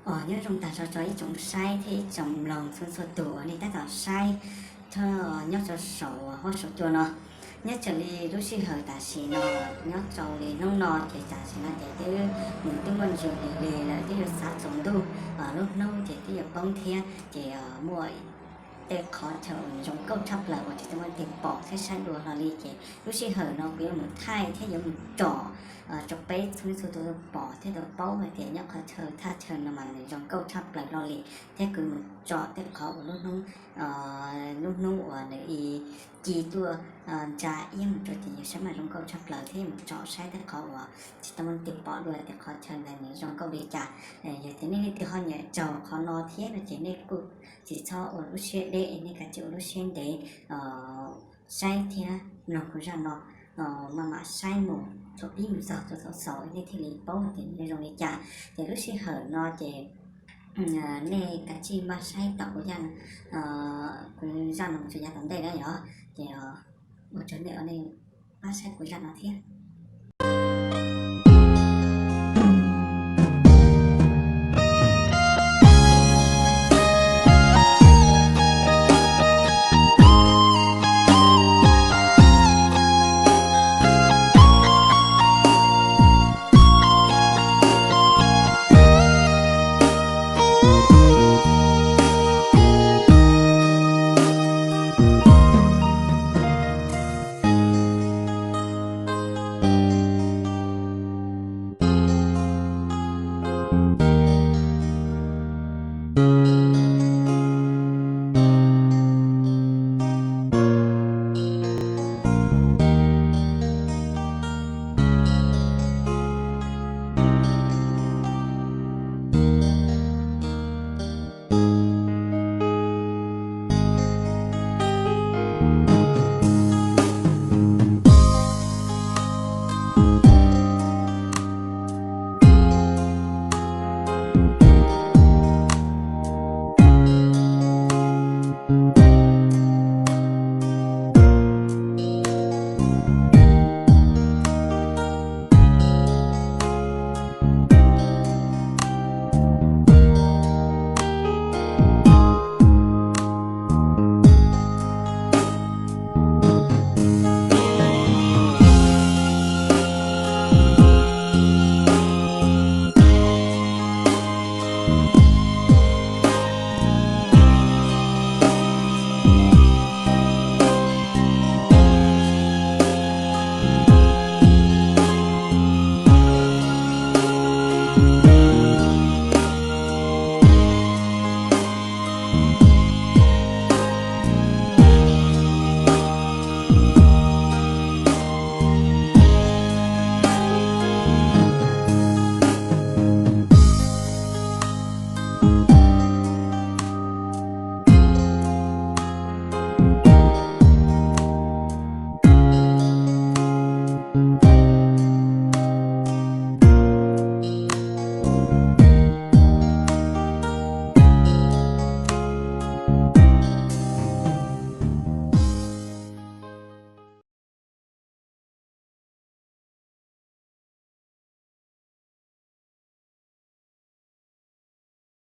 Os, nyob zoo tag nrho rau ib tsoom saib thiab ib tsoom mloog txhua txhua tus uas nej tab tom saib nyob rau saum huab saum cua no. Nyob raws li lub sij hawm tam sim no nyob rau li hnub no ces tam sim no ces twb mus twb muaj ntsis lig lig lawm, twb yuav xav tsaus ntuj, lub hnub ces twb yuav poob thiab ces muaj tej qhov chaw uas zoo nkauj tshaj plaws uas tsis tau muaj leej twg pom thiab saib dua hlo li ces lub sij hawm no kuv yuav mus thaij thiab yuav mus tsom rau peb txhua txhua tus pom thiab tau paub hais tias nyob qhov chaw thaj chaw no mas nws zoo nkauj tshaj plaws hlo li. Thiab kuv mus tsom tej qhov uas lub hnub, lub hnub uas nws ci tuaj ntsa iab mus rau ces yog saib mas zoo nkauj tshaj plaws thiab mus tsom saib tej qhov uas tsis tau muaj leej twg pom dua tias qhov chaw ntawd nws zoo nkauj li cas. Yog tias nej leej twg ho nyiam raug qhov no thiab no ces nej kuj tsis txhob ua lub siab deb, nej kav tsij ua lub siab ntev saib thiab mloog kuv zaj no, maj mam saib mus thaum pib mus txog thaum xaus nej thiaj li paub hais tias nws zoo li cas. Ces lub sij hawm no ces nej kav tsij maj saib tom kuv zaj, kuv zaj no mus txog yav tom ntej na yom. Ces ua tsaug nej uas nej pab saib kuv zaj no thiab.